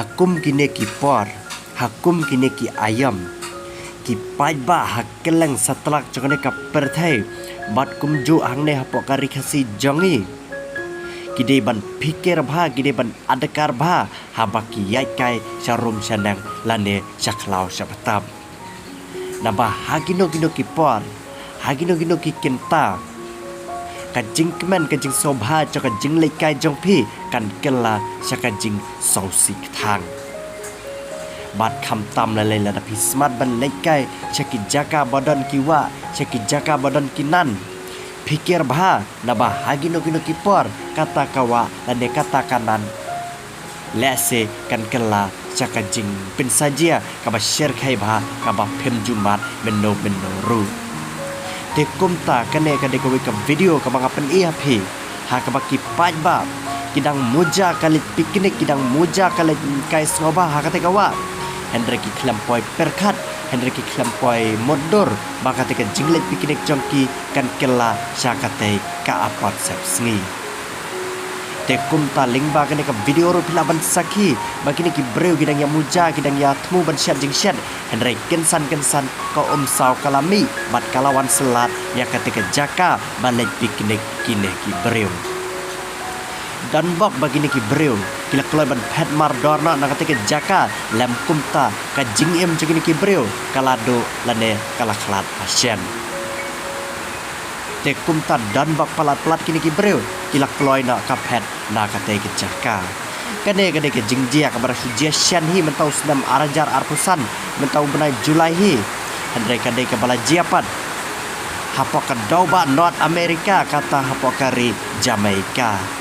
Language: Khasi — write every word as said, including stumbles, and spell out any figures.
Ha kum kine ki por, ha kum kine ki aïom, ki paidbah ha kylleng satlak jong kane ka pyrthei bad kumjuh hangne hapoh ka Ri Khasi jong ngi, ki dei ban phikir bha, ki dei ban adkar bha haba ki ïaid kai sha rum sha neng lane sha khlaw sha btap. Naba ha kino kino ki por, ha kino kino ki kynta, ka jingkmen, ka jingsngewbha jong ka jingleit kai jong phi kan kylla sha ka jingsngewsih kthang. Bad khamtam lei lei lada phi smat ban leit kai sha ki jaka ba don ki wah, sha ki jaka ba don ki nan, phikir bha, naba ha kino kino ki por kata ka wah lane kata ka nan lehse kan kylla sha ka jingpynsajia kaba shyrkhei bha, kaba phim ju mad mynno mynno ruh. Te kumta kane ka dei kawei ka video kaba nga pyni ha phi, ha kaba ki paidbah ki dang muja ka leit picnic, ki dang muja ka leit kai sngewbha ha katei ka wah, hynrei ki khlem poi pyrkhat, hynrei ki khlem poi mutdur ba katei ka jingleit picnic jong ki kan kylla sha katei ka apot sepsngi. Te kumta lyngba kane ka video ruh phi lah ban sakhi ba kine ki briew ki dang ïa muja, ki dang ïa thmu ban shet jingshet, hynrei kynsan kynsan ka umsaw ka la mih bad ka la wan syllat ïa katei ka jaka ba leit picnic kine ki briew. Don bok ba kine ki briew ki la kloi ban phet mardor noh na katei ka jaka, lym kumta ka jingim jong kine ki briew ka la duh lane ka la khlad pasien. Te kumta don bok palat palat kine ki briew ki la kloi noh ka phet na katei ka jaka. Kane ka dei ka jingjia kaba la shu jia shen hi mynta u snem ar hajar arphew san, mynta u bnai July hi. Hynrei ka dei kaba la jia pat hapoh ka dewbah North America, kata hapoh ka ri Jamaica.